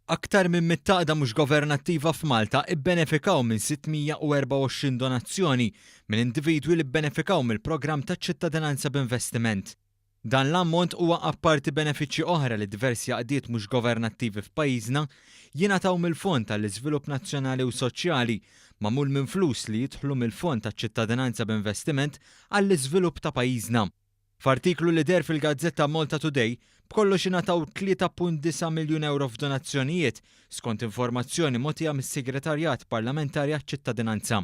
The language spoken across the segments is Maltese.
Aktar minn mitt għaqda mhux governattiva f'Malta ibbenefikaw minn 624 donazzjoni minn individwi li bbenefikaw mill-programm taċ-ċittadinanza b'investiment. Dan l-ammont huwa apparti benefiċċji oħra li diversi għaqdiet mhux governattivi f'pajjiżna jingħataw mill-Fond għall-Iżvilupp Nazzjonali u Soċjali magħmul minn flus li jidħlu mill-Fond taċ-Ċittadinanza b'Investiment għall-Iżvilupp ta' pajjiżna. F'artiklu li deher fil-gazzetta Malta Today, b'kollox ingħataw 3.9 miljun ewro f'donazzjonijiet, skont informazzjoni mogħtija mis-Segretarjat Parlamentari għaċ-Ċittadinanza.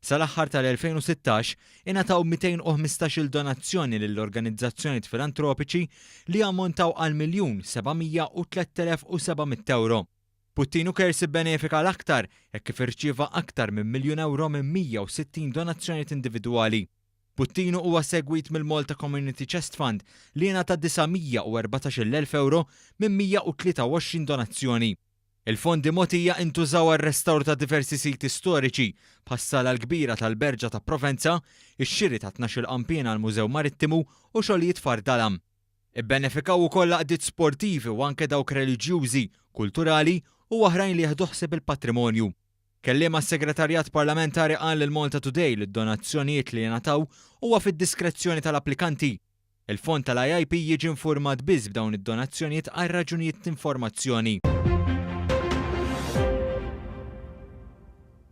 Sal-aħħar tal-2016, ingħataw 215-il donazzjoni lil organizzazzjonijiet filantropiċi li jammontaw għal 1,703,700 ewro. Puttinu Cares ibbenefika l-aktar hekk kif irċieva aktar minn miljun ewro minn 160 donazzjonijiet individwali. Puttinu huwa segwit mill-Malta Community Chest Fund li ngħata 914,000 ewro minn 123 donazzjoni. Il-fondi mogħtija intużaw għar-restawr ta' diversi siti storiċi, bħas-sala l-kbira tal-Berġa ta' Provenza, ix-xiri ta' 12-il qanpiena għall-Mużew Marittimu u xogħlijiet f'Għar Dalam. Ibbenefikaw ukoll għaqdiet sportivi u anke dawk reliġjużi, kulturali u oħrajn li jieħdu ħsieb il-patrimonju. Kelliem għas-Segretarjat Parlamentari qal lil Malta Today li d-donazzjonijiet li jingħataw huwa fid-diskrezzjoni tal-applikanti. Il-fond tal-IIP jiġi infurmat biss b'dawn id-donazzjonijiet għal raġunijiet t'informazzjoni.